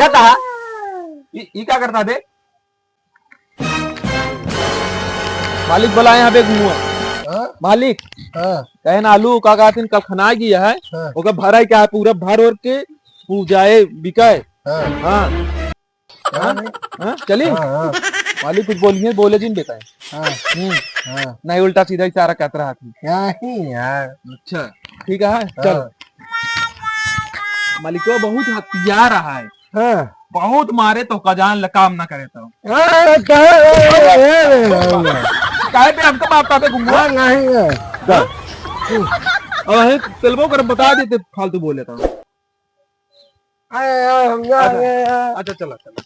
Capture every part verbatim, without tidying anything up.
करता है। ई, ई का करता बे? मालिक बुलाए हैं बे गुआ। हाँ? मालिक, हाँ। कहे ना आलू का कहते हैं, कल खना गया है, हाँ। ओकर भराई का है, पूरा भर ओर के पूजाए बिकाए। हाँ। हाँ। हाँ, हाँ? नहीं। हाँ, चली? हाँ, हाँ। मालिक कुछ बोलिए, बोले जिन बेटा। हाँ। हम्म। हाँ। नहीं, उल्टा सीधा इशारा करत रहा थी। नहीं यार। अच्छा, ठीक है, हाँ। चल। मालिको बहुत हथियार है। हाँ। बहुत मारे तो का जान ल काम ना करे तो। हाँ, कहे, ए, ए, ए, ए, ए। काहे पे हमको मारता बे गुंगवा? हाँ, नहीं है। चल। और हे तेलबो कर बता देते, फालतू बोले तो। आए, आए, हम जा अच्छा। रहे हैं। अच्छा, चला, चला।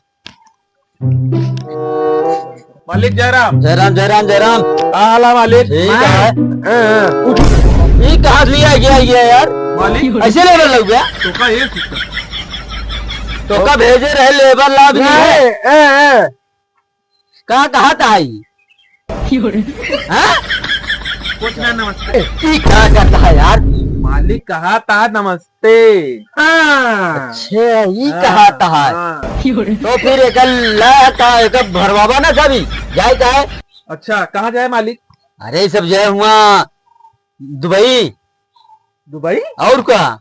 मालिक जयराम। जयराम, जयराम, जयराम। का हाल है मालिक? ठीक है। हाँ, हाँ। ई कहाँ से लिया गया ये यार? मालिक। ऐसे लेबर लग गया? तो का ये सिस्टम? तो का भेजे रहे लेबर लाभ नहीं है? ए, ए, ए। का कहत है? हाँ? कुछ ना, नमस्ते। ई का कहत है यार? मालिक कहत है नमस्ते। हाँ। अच्छा, ई हाँ, कहत है। हाँ। तो फिर एकर ला का, एकर भरवावा ना सभी, जाए का है? अच्छा, कहाँ जाए मालिक? अरे, सब जाए हुआ दुबई। दुबई? और का?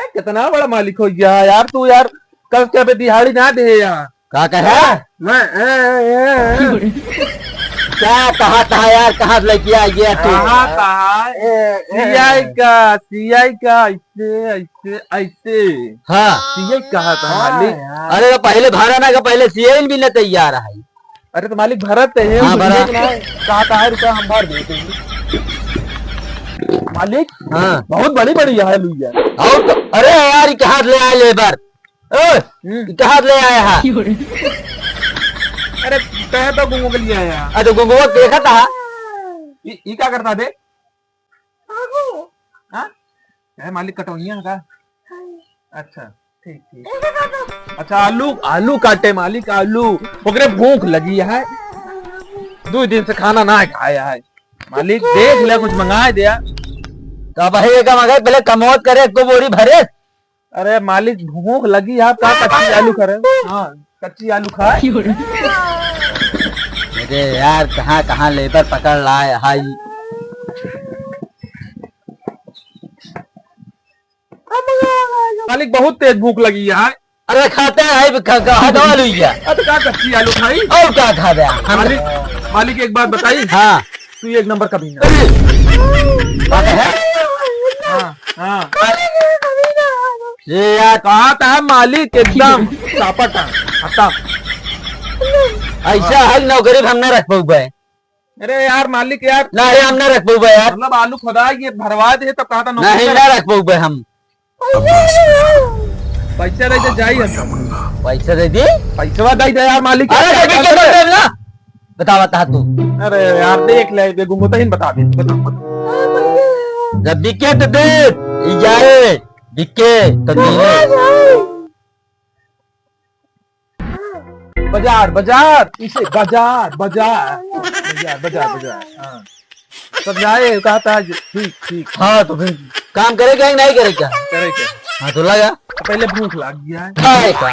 ए, कितना बड़ा मालिक हो गया है यार तू यार, कल के अबे दिहाड़ी ना दे यार। का कहे? हाँ, मैं, ए, ए, ए, ए। क्या कहा था यार, कहाँ से लेके आ गया तू? कहा था, ए, ए, सीआई का, सीआई का, ऐसे, ऐसे, ऐसे। हाँ। सीआई कहा था हाँ मालिक। यार। अरे तो पहले भरा ना, का पहले सीआई भी ना तैयार है। अरे तो मालिक भरत है, हाँ, उसे भरा। भेजना है। कहा था, रुपया हम भर देते हैं। मालिक, हाँ। बहुत बड़ी बड़ी है लुइया। और तो, अरे यार, ये कहाँ से ले आए लेबर? ओ, हम्म। ये कहाँ से ले आया है? अरे, कहे तो गुंगो के लिए आया। अरे, तो गुंगो देखा था। ये, ये क्या करता बे? हाँ? कहे मालिक कटौनिया का? अच्छा, ठीक, ठीक। अच्छा, आलू, आलू काटे मालिक, आलू। ओकरे भूख लगी है। दो दिन से खाना ना खाया है। मालिक, देख ले, कुछ मंगाए दे। तो भाई, एक मंगाए, पहले कमौत करे, एक बोरी भरे। अरे मालिक, भूख लगी है, का कच्ची आलू खा रहे हो? हाँ, कच्ची आलू खा। अरे यार, कहाँ, कहाँ लेबर पकड़ लाए हाई। मालिक, बहुत तेज भूख लगी है। अरे खाते हैं, ख-, ख-, हटवा लुइया। अब का कच्ची आलू खाई? और का खा दे? हम मालिक, मालिक, एक बात बताई। हाँ। तू एक नंबर कमीना। अरे! बात है? हाँ, हाँ। ये यार, कहा था मालिक एकदम चापट है, हटा। ऐसा है, नौकरी पे हम ना रख पाऊबे। अरे यार मालिक यार। ना, अरे हम ना रख पाऊबे यार। मतलब आलू खुदा ये भरवा दे तब कहा था नौकरी नहीं, पे ना रख पाऊबे हम। पैसा दे दे, जाई हम। पैसा दे दे? पैसवा दे दे यार मालिक। अरे, जब बिके तो दे ना। बतावा ता तू। अरे यार, देख ले, दे गुंगो तहिन बता दे। बता, बता। जब बिके तो दे, ई जाए, बिके तो दे। बाजार, बाजार, इसे बाजार, बाजार। बाजार, बाजार, बाजार। हाँ। सब जाए, कहा था आज, ठीक, ठीक। हाँ, तो फिर काम करे क्या, नहीं करे क्या? करे क्या? हाँ, तो लगा। पहले भूख लग गया है। खाए का?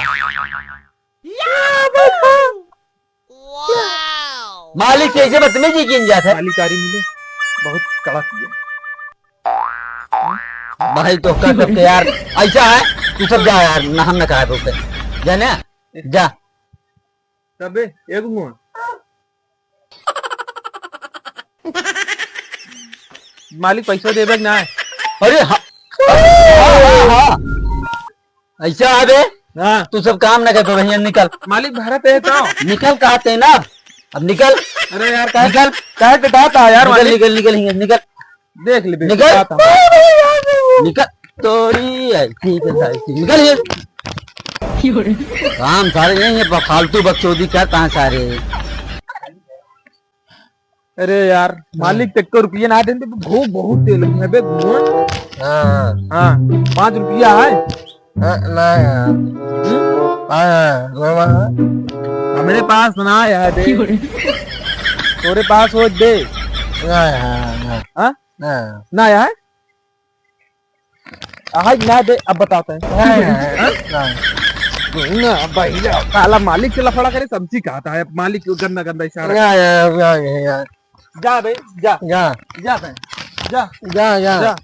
मालिक से ऐसे बदतमीजी किन जात है। मालिक तारी मिले, बहुत कड़क है। भाई तो का सबके यार, ऐसा है, तू सब जा यार, ना हम ना कराए बहुते। जाने? जा। तबे, एक मुआ। मालिक पैसा देबे कि ना? अरे हाँ। हाँ, हाँ, हाँ। ऐसा है बे? हाँ। तू सब काम ना कर तो भैया निकल। मालिक भरत है तो। निकल कहते ना। अब निकल। अरे यार, काहे, निकल। काहे पिटाता है यार निकल, मालिक? निकल, निकल, निकल, निकल। देख ले बे, निकल। पिटाता है। निकल। तोरी है, ठीक है, ठीक है। निकल ये। काम सारे नहीं है, फालतू बकचोदी करता है सारे। अरे यार, हाँ। मालिक, तेको रुपये ना देते, भूख बहुत तेज लगी है बे, घुआ। हाँ। हाँ, पाँच रुपया है? हाँ, ना यार। हम्म? हाँ, हाँ, ना, ना। हमरे पास ना आया है बे। क्यों रे? तोरे पास हो दे। ना यार, ना। हाँ? ना। ना आया है? आज ना दे, अब बताते हैं। हाँ, हाँ, हाँ। ना भैया, साला मालिक से लफड़ा करे, समझी कहता है, मालिक को गंदा गंदा इशारा। या, या, या, या, या। जा बे, जा। जा। जा बे, जा। जा, जा। जा।